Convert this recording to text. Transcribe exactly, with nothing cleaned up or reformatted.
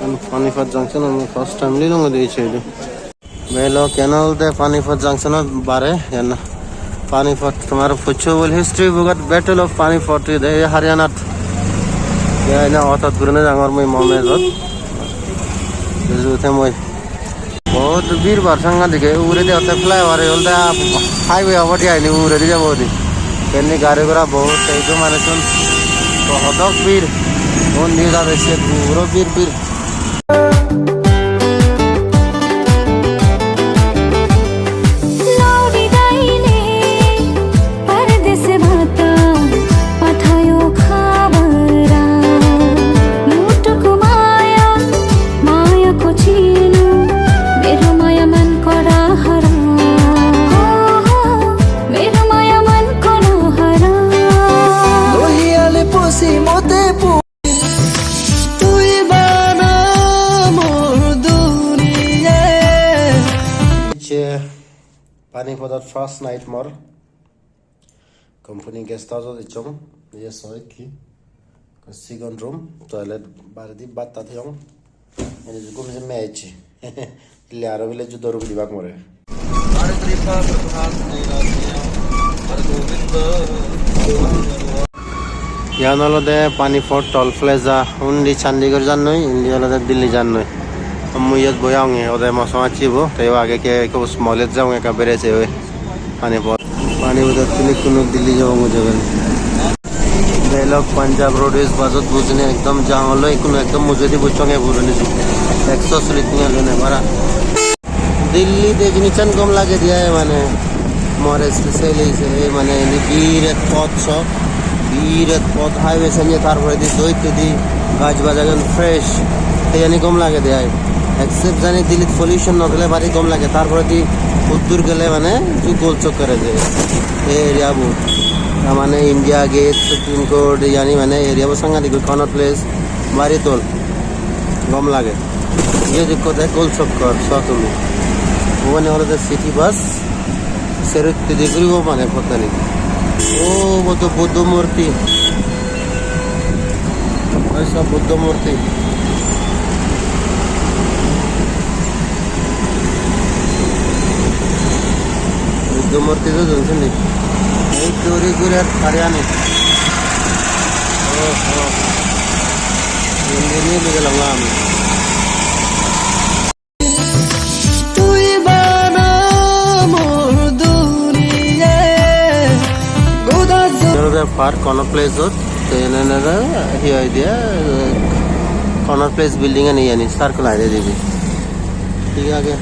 Panipat junction ami first time lilong de iche de. Belo canal de Panipat junction ot bare yan. Panipat tomar pucho bol history book ot Battle of Panipat de Haryana. Ya ina otot gurine jangor mui Momej ot. Juju te mui. Bahut bir bar sanga dige uguredi otte flyover olode highway obode aini uguredi jabo udi. Indi gari gora bahut, ei do manuchun hodok bir. Undi jade se puro bir bir. Lori daine, pardesi bhata, pathayo khabara. Mutuk maya, maya ko chinu, mero maya man kora haram. Ho, ho, mero maya man kora haram. Lohiale posi mote pu- Tui bana mor duniya. Icche Panipat ot first night mor. Company guest house ot icchong. Ye soi ki? Second room, toilet, baredi bhat tat heyong. Eni jukko mije mei icche. Ile aro bile judo room dibak more. Iyan olode Panipat Toll Plaza, undi Chandigarh jannoi, indi olode Delhi jannoi. Mui iyot boi agonge, ode mo somajje bo, te o age ke ekko mall ot jeyonge ekka berese oi. Panipat, Panipat tun ikkunu Delhi jeyong mui jeben. Belok Punjab Roadways bus ot bujine ekdom jam olo, ikkunu ekdom mujungedi bujchonge puroni ju. Ekso sollis tenga lone bhara. Delhi de jinissan gom lage de ai mane, mor especially se mane indi biret pot so, biret pot highway sanye, tar poredi do hittedi gaj baj agon fresh, te yani gom lage de ai. Except jani Delhi t pollution no thele bari gom lage, tar poredi huddur gele mane ju gol chok gore je ei area bo. Ta mane India Gate, Supreme Court, yani mane area bo sangadik guri Connaught Place bari dol, gom lage. Iyot ekko de gol chok gor, so tumi. Ubani olode city bus. Sero hittedi guribo mane pottani. O, Buddho, Buddho murti. Oi, sob Buddho murti. Buddho murti do don sindi. Ei duri guri ar pari ani. Oh, oh. Indi nili gelong ami. Tui bana mor duniya, goda jo- Olode park Connaught Place ot, te ene ene hi hoide, Connaught Place building ani yani circle aide dibe. Thik age.